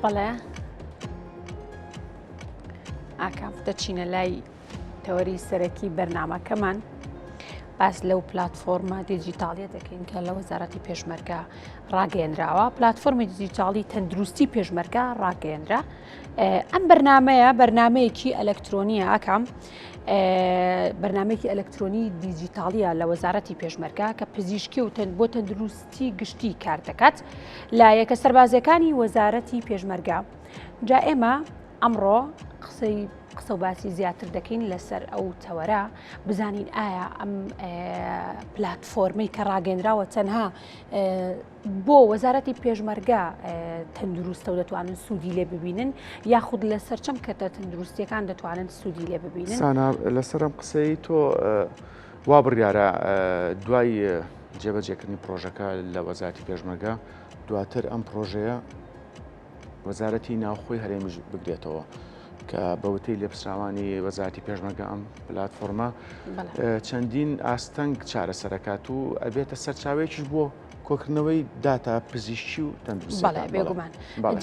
بەڵێ ئاکام دەچینە لای تەوەری سەرەکی بەرنامەکەمان باس لەو پلتفۆرمە دیجیتاڵیە دەکەین کە لە وەزارەتی پێشمەرگە ڕاگەیەنراوە پلتفۆرمی دیجیتاڵی تەندروستی پێشمەرگە ڕاگەیەنرا ئەم بەرنمەیە بەرنمەیەکی ئەلکترۆنیە ئاکام بەرنمەیەکی ئەلکترۆنی دیجیتاڵیە لە وەزارەتی پێشمەرگە کە پزیشکی و تەند بۆ تەندروستی گشتی کار دەکات لە یەکە سەربازیەکانی وەزارەتی پێشمەرگە جا ئێمە ئەمڕۆ قسەی قسە و باسی زیاتر دەکەین لەسەر ئەو تەوەرە بزانین ئایا ئەم پلتفۆرمەی کە ڕاگەنراوە تەنها بۆ وەزارەتی پێشمەرگە تەندروستە و دەتوانن سوودی لێ ببینن یاخود لە سەرچەم کەتە تەندروستیەکان دەتوانن سوودی لێ ببینن سانا لەسەرم قسەی تۆ وا بڕیارە دوای جێبەجێکردنی پرۆژەکە لە وەزارەتی پێشمەرگە دواتر ئەم پرۆژەیە وەزارەتی ناوخۆی هەرێمیش بگرێتەوە کە بەوتەی لێپرسراوانی وەزارەتی پێشمەرگە ئەم پلاتفۆرمە چەندین ئاستەنگ چارەسەرەکات و ئەبێتە سەرچاوەیەکیش بۆ کۆکردنەوەی داتا پزیشکی و تەندروستی بێگومان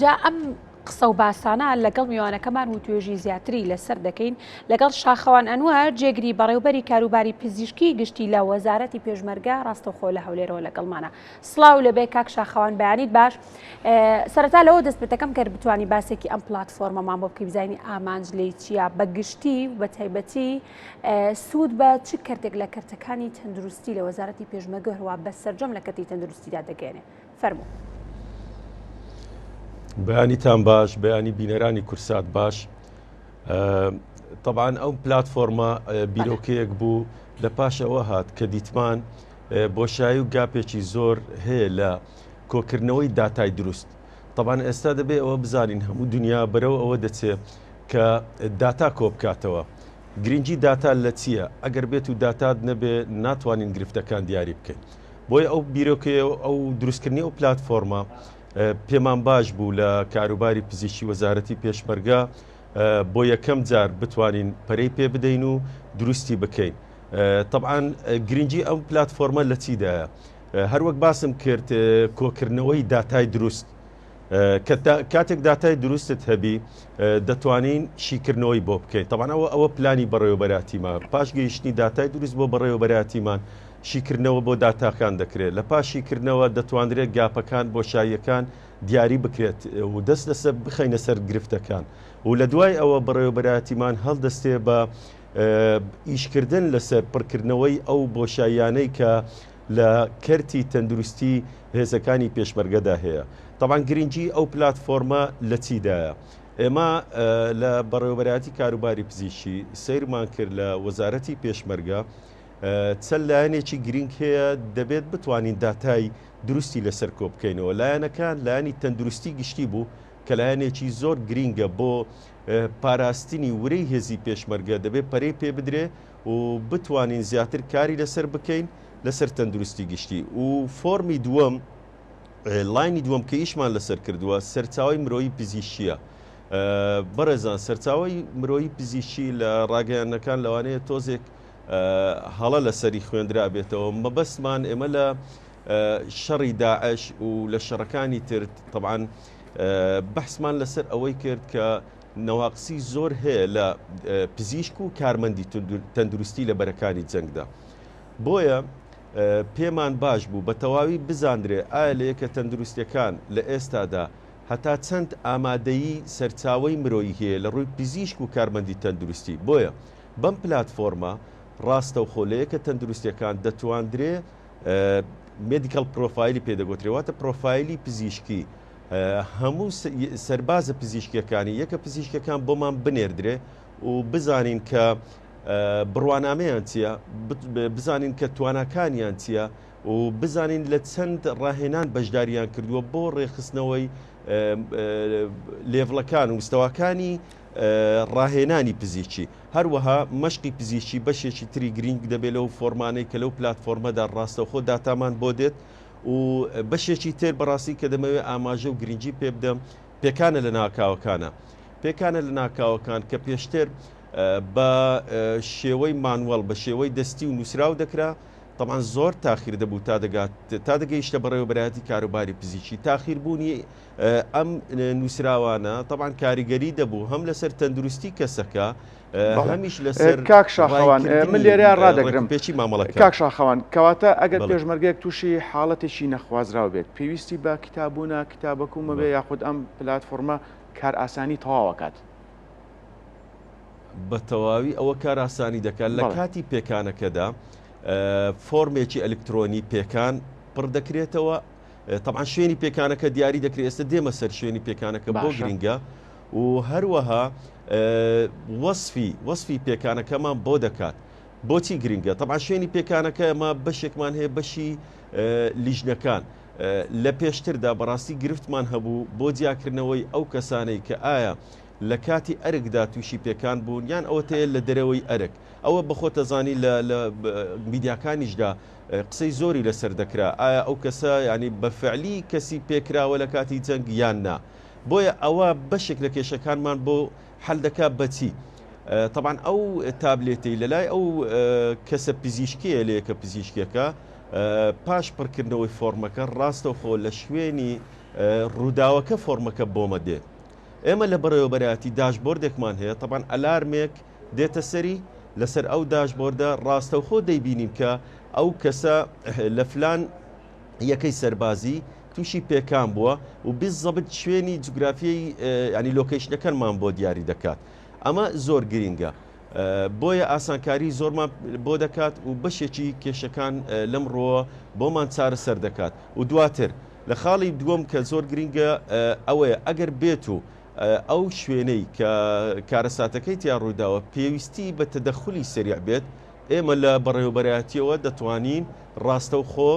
جا ئەم قسە و باسانە لەگەڵ میوانەکەمان وتوێژی زیاتری لەسەر دەکەین لەگەڵ شاخەوان ئەنوەر جێگری بەڕێوبەری کاروباری پزیشکی گشتی لە وەزارەتی پێشمەرگە ڕاستەوخۆ لە هەولێرەوە لەگەڵمانە سڵاو لەبێ کاک شاخەوان بەیانیت باش سەرەتا لەوە دەست پێدەکەم گەر بتوانی باسێکی ئەم پلاتفۆرمەمان بۆ بکەی بزانین ئامانج لێی چییە بە گشتی و بە تایبەتی سوود بە چ کەرتێک لە کەرتەکانی تەندروستی لە وەزارەتی پێشمەرگە هەروە بە سەرجەم لە کەرتی تەندروستیدا دەگەێنێ فەرموو. بەیانیتان باش بەیانی بینەرانی کورسات باش طبعا ئەو پلتفۆرمە بیرۆکەیەک بوو لە پاشەوە هات کە دیتمان بۆشایی و گاپێکی زۆر هەیە لە کۆکردنەوەی داتای دروست تەبان ئێستا دەبێ ئەوە بزانین هەموو دنیا بەرەو ئەوە دەچێ کە داتا کۆبکاتەوە گرنگی داتا لە چییە ئەگەر بێت و داتات نەبێ ناتوانین گرفتەکان دیاری بکەین بۆیە ئەو بیرۆکەیە ئەو دروستکردنی ئەو پلتفۆرمە پێمان باش بوو لە کاروباری پزیشکی وەزارەتی پێشمەرگە بۆ یەکەم جار بتوانین پەرەی پێ بدەین و دروستی بکەین تەبعەن گرنگی ئەم پلتفۆرمە لە چیدایە هەروەک باسم کرد کۆکردنەوەی داتای دروست کاتێک داتای دروستت هەبی دەتوانین شیکردنەوەی بۆ بکەین تەبعەن ئەوە ئەوە پلانی بەڕێوەبەراتیمان پاش گەیشتنی داتای دروست بۆ بەڕێوەبەراتیمان شیکردنەوە بۆ داتاکان دەکرێت لە پاش شیکردنەوە دەتوانرێت gap ەکان بۆشاییەکان دیاری بکرێت و دەست لەسەر بخەینە سەر گرفتەکان و لە دوای ئەوە بەڕێوەبەراتیمان هەڵدەستێ بە ئیشکردن لەسەر پڕکردنەوەی ئەو بۆشاییانەی کە لە کەرتی تەندروستی هێزەکانی پێشمەرگەدا هەیە. تەبعەن گرنگی ئەو پلاتفۆرمە لە چیدایە؟ ئێمە لە بەڕێوەبەرایەتی کاروباری پزیشکی سەیرمان کرد لە وەزارەتی پێشمەرگە چەند لایەنێکی گرنگ هەیە دەبێت بتوانین داتای دروستی لەسەر کۆبکەینەوە. لایەنەکان لایەنی تەندروستی گشتی بوو کە لایەنێکی زۆر گرینگە بۆ پاراستنی ورەی هێزی پێشمەرگە دەبێت پەرەی پێ بدرێ و بتوانین زیاتر کاری لەسەر بکەین لەسەر تەندروستی گشتی و فۆرمی دووەم line ی دووەم کە ئیشمان لەسەر کردووە سەرچاوی مرۆیی پزیشکیە بەڕێزان سەرچاوی مرۆیی پزیشکی لە ڕاگەیاندنەکان لەوانەیە تۆزێک هەڵە لەسەری خوێندرابێتەوە مەبەستمان ئێمە لە شەڕی داعش و لە شەڕەکانی تر طبعاً بەحسمان لەسەر ئەوەی کرد کە نەواقسی زۆر هەیە لە پزیشک و کارمەندی تەندروستی لە بەرەکانی جەنگدا. بۆیە پێمان باش بوو بە تەواوی بزاندرێ ئایا لە یەکە تەندروستیەکان لە ئێستادا هەتا چەند ئامادەیی سەرچاوەی مرۆیی هەیە لە ڕووی پزیشک و کارمەندی تەندروستی. بۆیە بەم پلاتفۆرمە ڕاستەوخۆ لە یەکە تەندروستیەکان دەتواندرێ medical profile ی پێ دەگوترێ واتە پرۆفایلی پزیشکی هەموو سەربازە پزیشکیەکانی یەکە پزیشکەکان بۆمان بنێردرێ و بزانین کە بڕوانامەیان چییە بزانین کە تواناکانیان چییە و بزانین لە چەند ڕاهێنان بەشداریان کردووە بۆ ڕێکخستنەوەی level ەکان و مستەواکانی ڕاهێنانی پزیشکی. هەروەها مەشقی پزیشکی بەشێکی تری گرینگ دەبێت لەو فۆرمانەی کە لەو پلاتفۆرمەدا ڕاستەوخۆ داتامان بۆ دێت و بەشێکی تر بەڕاستی کە دەمەوێت ئاماژە و گرنگی پێ بدەم پێکانە لە ناکاوەکانە. پێکانە لە ناکاوەکان کە پێشتر بە شێوەی manual بە شێوەی دەستی و نووسراو دەکرا. تەبعەن زۆر تاخیر دەبوو تا دەگات تا دەگەیشتە بەڕێوەبەرایەتی کاروباری پزیشکی تاخیر بوونی ئەم نووسراوانە تەبعەن کاریگەری دەبوو هەم لەسەر تەندروستی کەسەکە هەمیش لەسەر کاک شاخەوان من لێرە ڕادەگرم پێچی مامەڵەکە کاک شاخەوان کەواتە ئەگەر پێشمەرگەیەک تووشی حاڵەتێکی نەخوازراو بێت پێویستی بە کتابوونە کتابەکومە بێ یاخود ئەم پلاتفۆرمە کارئاسانی تەواوەکات. بە تەواوی ئەوە کارئاسانی دەکات لە کاتی پێکانەکەدا فۆرمێکی ئەلکترۆنی پێکان پڕ دەکرێتەوە تەبعەن شوێنی پێکانەکە دیاری دەکرێت ئێستا دێمە سەر شوێنی پێکانەکە بۆ گرنگە و هەروەها وەسفی وەسفی پێکانەکەمان بۆ دەکات بۆچی گرنگە تەبعەن شوێنی پێکانەکە ئەمە بەشێکمان هەیە بەشی لیژنەکان لە پێشتردا بەڕاستی گرفتمان هەبوو بۆ جیاکردنەوەی ئەو کەسانەی کە ئایا لە کاتی ئەرکدا تووشی پێکان بوون یان ئەوەتەیە لە دەرەوەی ئەرک ئەوە بەخۆتەزانی لە لە میدیاکانیشدا قسەی زۆری لەسەر دەکرا ئایا ئەو کەسە یانی بە فعلی کەسی پێکراوە لە کاتی جەنگ یان نا بۆیە ئەوە بەشێک لە کێشەکانمان بۆ حەل دەکا بەچی تەبعەن ئەو تابلێتەی لەلای ئەو کەسە پزیشکیە لە یەکە پزیشکیەکە پاش پڕکردنەوەی فۆرمەکە ڕاستەوخۆ لە شوێنی ڕووداوەکە فۆرمەکە بۆمە دێ ئێمە لە بەڕێوەبەرایەتی داشبۆردێکمان هەیە تەبعەن ئەلارمێک دێتە سەری، لەسەر ئەو داشبۆردە ڕاستەوخۆ دەیبینین کە ئەو کەسە لە فلان یەکەی سەربازی تووشی پێکان بووە و بالزەبت شوێنی جوگرافیی ینی location ەکەنمان بۆ دیاری دەکات. ئەمە زۆر گرینگە. بۆیە ئاسانکاری زۆرمان بۆ دەکات و بەشێکی کێشەکان لەم ڕووە بۆمان چارەسەر دەکات و دواتر لە خاڵی دووەم کە زۆر گرینگە ئەوەیە ئەگەر بێت و ئەو شوێنەی کە کارەساتەکەی تیا ڕوویداوە پێویستی بە تەدەخولی سەریع بێت، ئێمە لە بەڕێوەبەرایەتیەوە دەتوانین ڕاستەوخۆ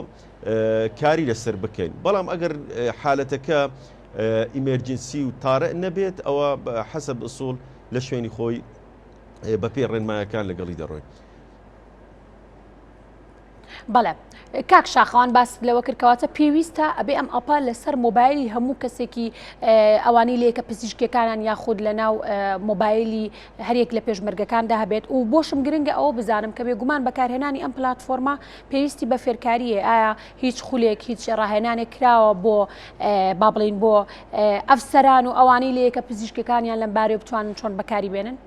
کاری لەسەر بکەین، بەڵام ئەگەر حالەتەکە emergency و تارئ نەبێت ئەوە حەسەب ئسوڵ لە شوێنی خۆی بەپێی ڕێنمایەکان لەگەڵی دەڕۆین. بەڵێ کاک شاخەوان باست لەوە کرد کەواتە پێویستە ئەبێ ئەم ئەپە لەسەر مۆبایلی هەموو کەسێکی ئەوانەی لەیەکە پزیشکیەکانان یاخود لە ناو مۆبایلی هەریەک لە پێشمەرگەکاندا هەبێت و بۆشم گرنگە ئەوە بزانم کە بێگومان بەکارهێنانی ئەم پلاتفۆرمە پێویستی بە فێرکاریە ئایا هیچ خولێک هیچ ڕاهێنانێک کراوە بۆ با بڵین بۆ ئەفسەران و ئەوانەی لەیەکە پزیشکەکانیان لەم بارەیە بتوانن چۆن بەکاری بێنن؟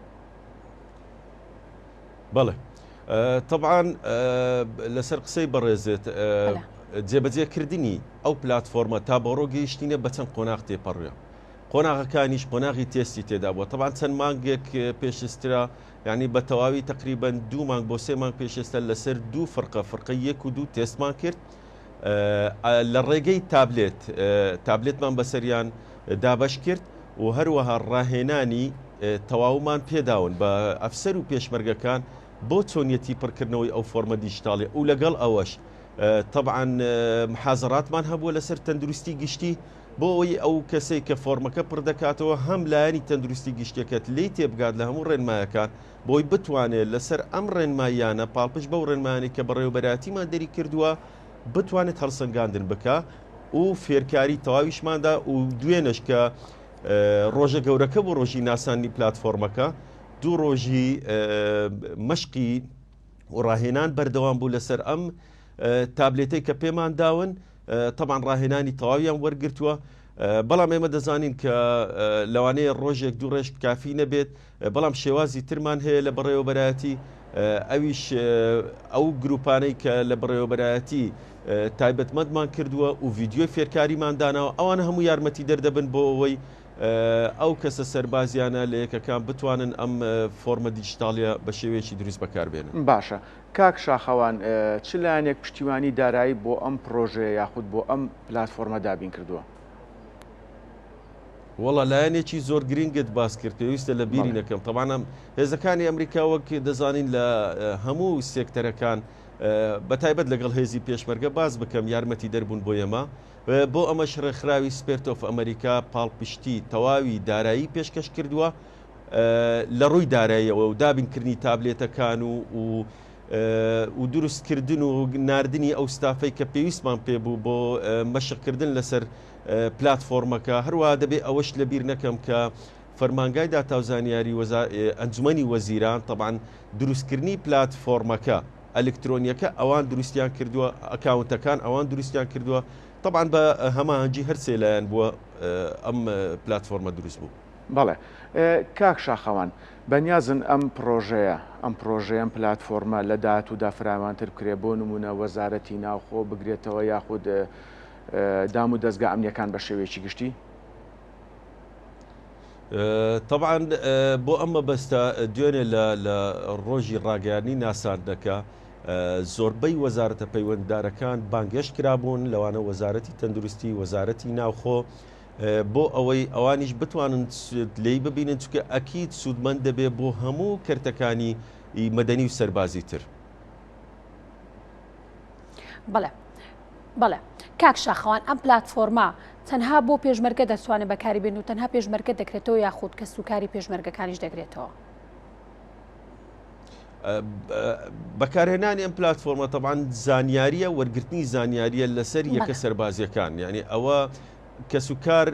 بەڵێ تەبعەن لەسەر قسەی بەڕێزت جێبەجێکردنی ئەو پلتفۆرمە تا بەڕۆ گەیشتینە بە چەند قۆناغ تێپەڕوێ قۆناغەکانیش قۆناغی تێستی تێدا بووە تەبان چەند مانگێک پێشسترا ینی بە تەواوی تقریبن دوو مانگ بۆ سێ مانگ پێشێستا لەسەر دوو فرقە فرقە یەک و دوو تێستمان کرد لە ڕێگەی تابلێت تابلێتمان بەسەریان دابەش کرد و هەروەها ڕاهێنانی تەواومان پێداون بە ئەفسەر و پێشمەرگەکان بۆ چۆنیەتی پڕکردنەوەی ئەو فۆرمە دیجیتاڵیە و لەگەڵ ئەوەش تەبعەن محازەراتمان هەبووە لەسەر تەندروستی گشتی بۆ ئەوەی ئەو کەسەی کە فۆرمەکە پڕ دەکاتەوە هەم لایەنی تەندروستی گشتیەکەت لێی تێبگات لە هەموو ڕێنمایەکان بۆی بتوانێت لەسەر ئەم ڕێنماییانە پاڵپشت بەو ڕێنمایانەی کە بەڕێوەبەرایەتیمان دەری کردووە بتوانێت هەڵسەنگاندن بکا و فێرکاری تەواویشماندا و دوێنەش کە ڕۆژە گەورەکە بوو ڕۆژی ناساندنی پلاتفۆرمەکە دوو ڕۆژی مەشقی و ڕاهێنان بەردەوام بوو لەسەر ئەم تابلێتەی کە پێمان داون تەبان ڕاهێنانی تەواویان وەرگرتووە بەڵام ئێمە دەزانین کە لەوانەیە ڕۆژێک دوو ڕێژ کافی نەبێت بەڵام شێوازی ترمان هەیە لە بەڕێوەبەرایەتی ئەویش ئەو گروپانەی کە لە بەڕێوەبەرایەتی تایبەتمەندمان کردووە و ڤیدیۆی فێرکاریمان داناوە ئەوانە هەموو یارمەتی دەردەبن بۆ ئەوەی ئەو کەسە سەربازیانە لە یەکەکان بتوانن ئەم فۆرمە دیجیتاڵیە بە شێوەیەکی دروست بەکاربێنن. باشە کاک شاخەوان چ لایەنێک پشتیوانی دارایی بۆ ئەم پڕۆژەیە یاخود بۆ ئەم پلاتفۆرمە دابین کردووە؟ وەڵا لایەنێکی زۆر گرینگت باس کرد پێویستە لە بیری نەکەم تەبعەن هێزەکانی ئەمریکا وەک دەزانین لە هەموو سێکتەرەکان بە تایبەت لەگەڵ هێزی پێشمەرگە باس بکەم یارمەتی دەربوون بۆ ئێمە بۆ ئەمەش ڕێکخراوی Spirit of America پاڵپشتی تەواوی دارایی پێشکەش کردووە لە ڕووی داراییەوە و دابینکردنی تابلێتەکان و و و دروستکردن و ناردنی ئەو ستافەی کە پێویستمان پێ بوو بۆ مەشقکردن لەسەر پلاتفۆرمەکە، هەروەها دەبێ ئەوەش لەبیر نەکەم کە فەرمانگای داتا و زانیاری ئەنجومەنی وەزیران تەبعەن دروستکردنی پلاتفۆرمەکە. ئەلکترۆنیەکە ئەوان دروستیان کردووە، ئەکاونتەکان ئەوان دروستیان کردووە، تەبعەن بە هەماهەنگی هەر سێ لایەن بووە ئەم پلاتفۆرمە دروست بوو. بەڵێ کاک شاخەوان، بەنیازن ئەم پڕۆژەیە، ئەم پڕۆژەیە، ئەم پلاتفۆرمە لە داهاتوودا فراوانتر بکرێ، بۆ نموونە وەزارەتی ناوخۆ بگرێتەوە یاخود دام و دەزگا ئەمنییەکان بە شێوەیەکی گشتی؟ تەبعەن بۆ ئەم مەبەستە دوێنێ لە ڕۆژی ڕاگەیاندنی ناساندنەکە زۆربەی وەزارەتە پەیوەنددارەکان بانگهێشت کرابوون، لەوانە وەزارەتی تەندروستی، وەزارەتی ناوخۆ، بۆ ئەوەی ئەوانیش بتوانن لێی ببینن، چونکە ئەکید سوودمەند دەبێت بۆ هەموو کەرتەکانی مەدەنی و سەربازی تر. بەڵێ بەڵێ کاک شاخەوان ئەم پلاتفۆرمە تەنها بۆ پێشمەرگە دەتوانێت بەکاری بێن و تەنها پێشمەرگە دەکرێتەوە یاخود کەس و کاری پێشمەرگەکانیش دەگرێتەوە؟ بەکارهێنانی ئەم پلتفۆرمە تەبان زانیاریە وەرگرتنی زانیاریە لەسەر یەکە سەربازیەکان یعنی ئەوە کەس و کار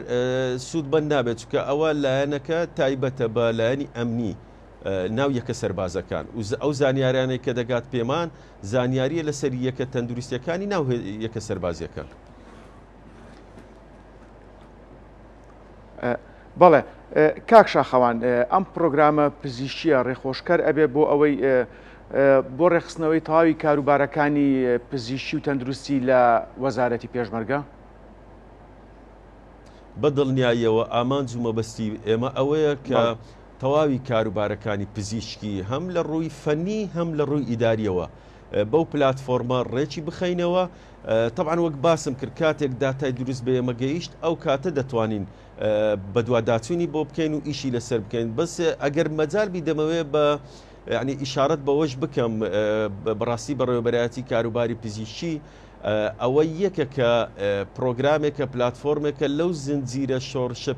سوود بەند نابێت چکە ئەوە لایەنەکە تایبەتە بە لایەنی ئەمنی ناو یەکە سەربازەکان و ئەو زانیارانەی کە دەگات پێمان زانیاریە لەسەر یەکە تەندروستیەکانی ناو یەکە سەربازیەکان. بەڵێ کاک شاخەوان ئەم پرۆگرامە پزیشکیە ڕێخۆشکەر ئەبێ بۆ ئەوەی بۆ ڕێکخستنەوەی تەواوی کاروبارەکانی پزیشکی و تەندروستی لە وەزارەتی پێشمەرگە؟ بە دڵنیاییەوە ئامانج و مەبەستی ئێمە ئەوەیە کە تەواوی کاروبارەکانی پزیشکی هەم لە ڕووی فەنی هەم لە ڕووی ئیداریەوە بەو پلاتفۆرمە ڕێکی بخەینەوە تەبعەن وەک باسم کرد کاتێک داتای دروست بە ئێمە گەیشت ئەو کاتە دەتوانین بەدواداچوونی بۆ بکەین و ئیشی لەسەر بکەین بەس ئەگەر مەجال بی دەمەوێ بە یعنی ئیشارەت بەوەش بکەم بەڕاستی بەڕێوەبەرایەتی کاروباری پزیشکی ئەوە یەکە کە پرۆگرامێکە پلتفۆرمێکە لەو زنجیرە شۆڕشە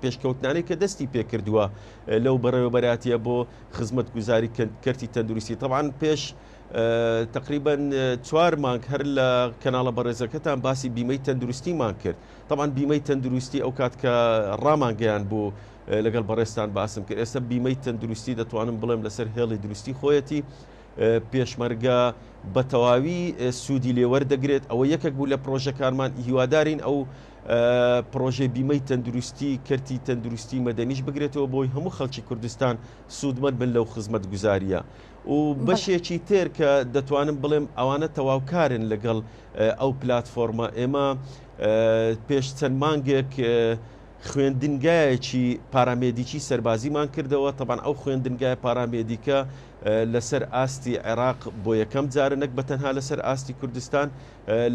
پێشکەوتنانەی کە دەستی پێکردووە لەو بەڕێوەبەراتیە بۆ خزمەتگوزاری کەرتی تەندروستی تەبعەن پێش تقریبا چوار مانگ هەر لە کەناڵە بەڕێزەکەتان باسی بیمەی تەندروستیمان کرد تەبعەن بیمەی تەندروستی ئەو کات کە ڕامانگەیان بوو لەگەڵ بەڕێزتان باسم کرد ئێستا بیمەی تەندروستی دەتوانم بڵێم لەسەر هێڵی دروستی خۆیەتی پێشمەرگە بە تەواوی سوودی لێوەردەگرێت ئەوە یەکێک بوو لە پرۆژەکانمان هیوادارین ئەو پرۆژەی بیمەی تەندروستی کەرتی تەندروستی مەدەنیش بگرێتەوە بۆی هەموو خەڵکی کوردستان سوودمەند بن لەو خزمەتگوزارییە و بەشێکی تر کە دەتوانم بڵێم ئەوانە تەواوکارن لەگەڵ ئەو پلاتفۆرمە ئێمە پێش چەند مانگێک خوێندنگایەکی پارامێدیکی سەربازیمان کردەوە تەبان ئەو خوێندنگای پارامێدیکە لەسەر ئاستی عێراق بۆ یەکەم جارە نەک بە تەنها لەسەر ئاستی کوردستان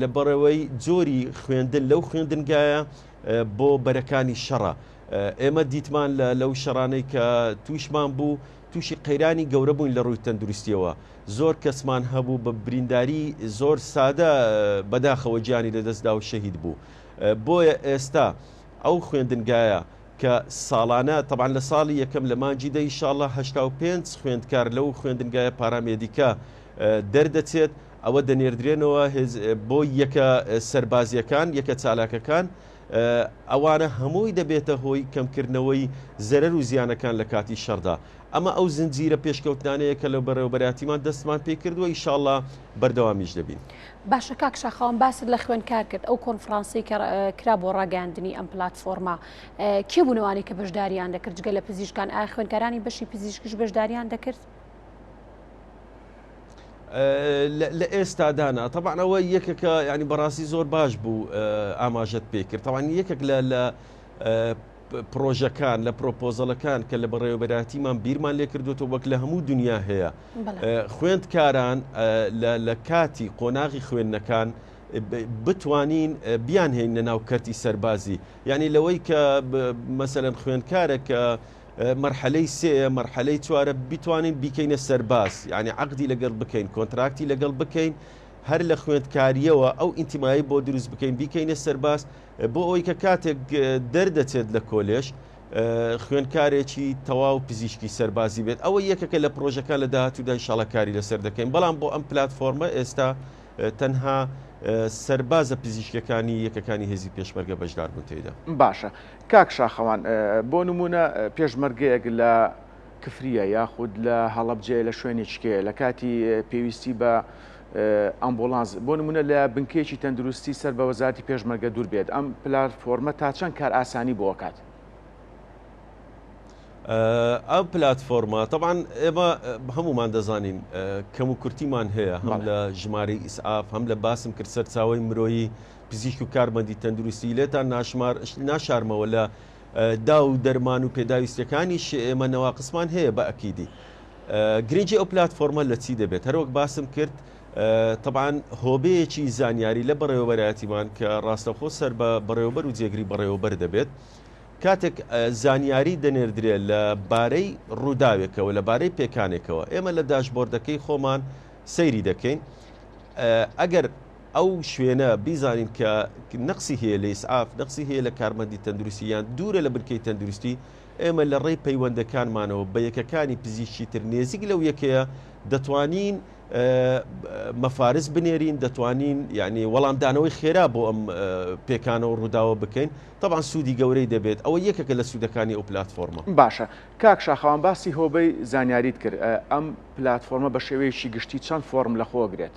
لە بەڕێوەی جۆری خوێندن لەو خوێندنگایە بۆ بەرەکانی شەڕە ئێمە دیتمان لە لەو شەڕانەی کە تووشمان بوو تووشی قەیرانی گەورە بووین لە ڕووی تەندروستیەوە زۆر کەسمان هەبوو بە برینداری زۆر سادە بەداخەوە گیانی لەدەستدا و شەهید بوو بۆیە ئێستا ئەو خوێندنگایە کە ساڵانە تەبعەن لە ساڵی یەکەم لە مانگی دە ئیشاڵڵا 85 خوێندکار لەو خوێندنگایە پارامێدیکە دەردەچێت ئەوە دەنێردرێنەوە بۆ یەکە سەربازیەکان یەکە چالاکەکان ئەوانە هەمووی دەبێتە هۆی کەمکردنەوەی زەرەر و زیانەکان لە کاتی شەڕدا. ئەمە ئەو زنجیرە پێشکەوتنانەیە کە لە بەڕێوەبەرایەتیمان دەستمان پێی کردووە، ئیشاڵڵا بەردەوامیش دەبین. باشە کاک شاخەوان باست لە خوێندکار کرد، ئەو کۆنفرانسەی کە کرا بۆ ڕاگەیاندنی ئەم پلاتفۆرمە کێ بوون ئەوانەی کە بەشداریان دەکرد جگە لە پزیشکان، ئایا خوێندکارانی بەشی پزیشکیش بەشداریان دەکرد؟ لە ئێستادانا تەبعەن ئەوە یەکێکە ینی بەڕاستی زۆر باش بوو ئاماژەت پێ کرد تەوان یەکێک لە لە پرۆژەکان لە پرۆپۆزەڵەکان کە لە بەڕێوەبەراتیمان بیرمان لێ کردوێتەوە وەک لە هەموو دنیا هەیە خوێندکاران لە کاتی قۆناغی خوێندنەکان بتوانین بیان هێن لە ناو کەرتی سەربازی یعنی لەوەی کە مەسەەن خوێندکارێک کە مەرحەلەی سێیە مەرحەلەی چوارە بتوانین بیکەینە سەرباز یعنی عەقدی لەگەڵ بکەین کۆنتراکتی لەگەڵ بکەین هەر لە خوێندکاریەوە ئەو ئینتیمایی بۆ دروست بکەین بیکەینە سەرباز بۆ ئەوەی کە کاتێک دەردەچێت لە کۆلێژ خوێندکارێکی تەواو پزیشکی سەربازی بێت ئەوە یەکێکە لە پرۆژەکان لە داهاتوودا ئینشاڵڵا کاری لەسەر دەکەین بەڵام بۆ ئەم پلاتفۆرمە ئێستا تەنها سەربازە پزیشکەکانی یەکەکانی هێزی پێشمەرگە بەشدار بوون تێیدا. باشە کاک شاخەوان بۆ نموونە پێشمەرگەیەک لە. کفریە یاخود لە هەڵەبجەیە لە شوێنێکی کەیە لە کاتی پێویستی بە ئەمبوڵانس بۆ نمونە لە بنکەیەکی تەندروستی سەر بە وەزارەتی پێشمەرگە دوور بێت ئەم پلاتفۆرمە تا چەند کار ئاسانی بۆ ئەکات؟ ئەم پلاتفۆرمە تەبعەن ئێمە هەمومان دەزانین کەم و کورتیمان هەیە هەم لە ژمارەی ئیسعاف هەم لە باسم کرد سەرچاوی مرۆیی پزیشک و کارمەندی تەندروستی لێتان ناشمار ناشارمەوە لە دا و دەرمان و پێداویستیەکانیش ئێمە نەواقسمان هەیە بە ئەکیدی. گرنگی ئەو پلاتفۆرمە لە چی دەبێت؟ هەروەک باسم کرد تەبعەن هۆبەیەکی زانیاری لە بەڕێوەبەرایەتیمان کە ڕاستەوخۆ سەر بە بەڕێوەبەر و جێگری بەڕێوەبەر دەبێت کاتێک زانیاری دەنێردرێت لە بارەی ڕووداوێکەوە لە بارەی پێکانێکەوە ئێمە لە داشبۆردەکەی خۆمان سەیری دەکەین ئەگەر ئەو شوێنە بیزانین کە نەقسی هەیە لە ئیسعاف، نەقسی هەیە لە کارمەندی تەندروستی یان دوورە لە بنکەی تەندروستی، ئێمە لە ڕێی پەیوەندەکانمانەوە بە یەکەکانی پزیشکی تر نێزیک لەو یەکەیە دەتوانین مەفارز بنێرین، دەتوانین یعنی وەڵامدانەوەی خێرا بۆ ئەم پێکانە و ڕووداوە بکەین، تەبعەن سوودی گەورەی دەبێت، ئەوە یەکێکە لە سوودەکانی ئەو پلاتفۆرمە. باشە کاک شاخەوان باسی هۆبەی زانیاریت کرد، ئەم پلاتفۆرمە بە شێوەیەکی گشتی چەند فۆرم لەخۆگرێت؟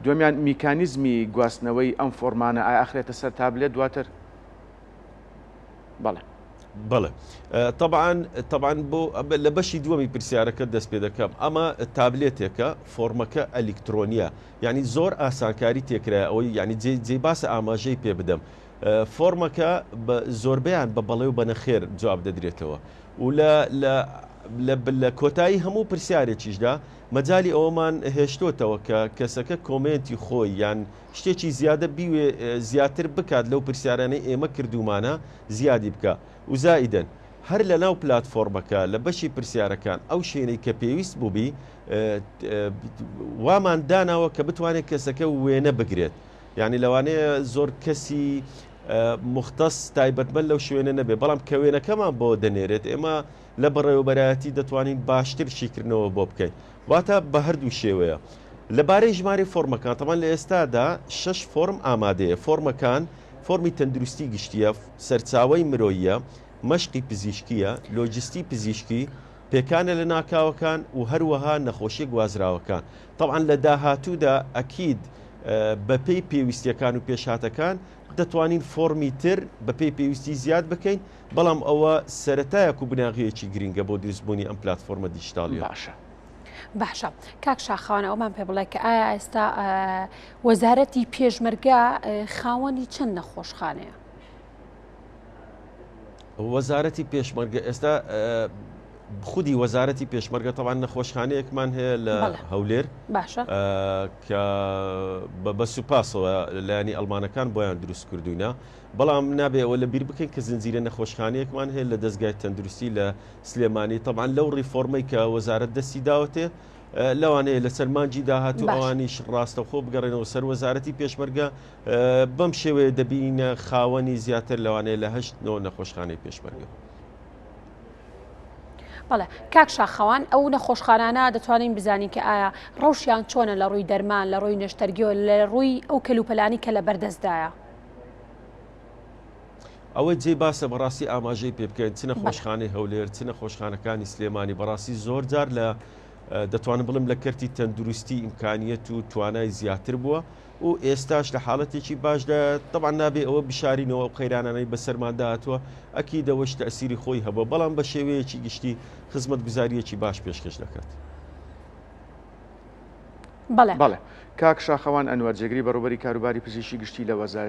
دووەمیان میکانیزمی گواستنەوەی ئەم فۆرمانە ئایا ئەخرێتە سەر تابلێت دواتر؟ بەڵێ. بەڵێ تەبعەن تەبعەن بۆ لە بەشی دووەمی پرسیارەکە دەست پێ دەکەم ئەمە تابلێتێکە فۆرمەکە ئەلیکترۆنیە یعنی زۆر ئاسانکاری تێکرایە ئەوەی یعنی جێ جێی باسە ئاماژەی پێ بدەم فۆرمەکە بە زۆربەیان بە بەڵێ و بە نەخێر جواب دەدرێتەوە و لە لە لە کۆتایی هەموو پرسیارێکیشدا مەجالی ئەوەمان هێشتۆتەوە کە کەسەکە کۆمێنتی خۆی یان شتێکی زیادە بیوێ زیاتر بکات لەو پرسیارانەی ئێمە کردوومانە زیادی بکا و زائیدەن هەر لەناو پلاتفۆرمەکە لە بەشی پرسیارەکان ئەو شوێنەی کە پێویست بووبی وامان داناوە کە بتوانێت کەسەکە وێنە بگرێت یعنی لەوانەیە زۆر کەسی مختص تایبەتمەند لەو شوێنە نەبێ بەڵام کە وێنەکەمان بۆ دەنێرێت ئێمە لە بەڕێوەبەرایەتی دەتوانین باشتر شیکردنەوە بۆ بکەین واتە بە هەردوو شێوەیە. لە بارەی ژمارەی فۆرمەکان تەبعەن لە ئێستادا شەش فۆرم ئامادەیە فۆرمەکان فۆرمی تەندروستی گشتیە، سەرچاوەی مرۆییە، مەشقی پزیشکیە، لۆجستی پزیشکی، پێکانە لەناکاوەکان و هەروەها نەخۆشیە گوازراوەکان. تەبعەن لە داهاتوودا ئەکید بەپێی پێویستیەکان و پێشهاتەکان دەتوانین فۆرمی تر بەپێی پێویستی زیاد بکەین، بەڵام ئەوە سەرەتایەک و بناغەیەکی گرینگە بۆ دروستبوونی ئەم پلاتفۆرمە دیجیتاڵیە. باشە. باشە کاک شاخەوان ئەومان پێ بڵێ کە ئایا ئێستا وەزارەتی پێشمەرگە خاوەنی چەند نەخۆشخانەیە؟ وەزارەتی پێشمەرگە ئێستا خودی وەزارەتی پێشمەرگە تەوان نەخۆشخانەیەکمان هەیە لە هەولێر باشە کە بە سوپاسەوە لایەنی ئەڵمانەکان بۆیان دروست کردوینە بەڵام نابێ ئەوە لەبیر بکەین کە زنجیرە نەخۆشخانەیەکمان هەیە لە دەزگای تەندروستی لە سلێمانی، تەبعەن لەو ڕیفۆرمەی کە وەزارەت دەستی داوەتێ لەوانەیە لەسەر مانگی داهاتوو ئەوانیش ڕاستەوخۆ بگەڕێنەوە سەر وەزارەتی پێشمەرگە بەم شێوەیە دەبینە خاوەنی زیاتر لەوانەیە لە هەشت نۆ نەخۆشخانەی پێشمەرگە. بەڵێ کاک شاخەوان ئەو نەخۆشخانانە دەتوانین بزانین کە ئایا ڕەوشیان چۆنە لە ڕووی دەرمان لە ڕووی نەشتەرگیەوە لە ڕووی ئەو کەلوپەلانی کە لە بەردەستدایە؟ ئەوەی جێی باسە بەڕاستی ئاماژەی پێ بکەین چ نەخۆشخانەی هەولێر چ نەخۆشخانەکانی سلێمانی بەڕاستی زۆر جار لە دەتوانم بڵم لە کەرتی تەندروستی ئیمکانیەت و توانای زیاتر بووە و ئێستاش لە حاڵەتێکی باشدا تەبعەن نابێ ئەوە بشارینەوە ئەو قەیرانانەی بەسەرماندا هاتووە ئەکید ئەوەش تەئسیری خۆی هەبووە بەڵام بە شێوەیەکی گشتی خزمەتگوزارییەکی باش پێشکەش دەکات. بەڵێ. بەڵێ. کاک شاخەوان ئەنوەر جێگری بەڕێوەبەری کاروباری پزیشکی گشتی لە وەزارەتی.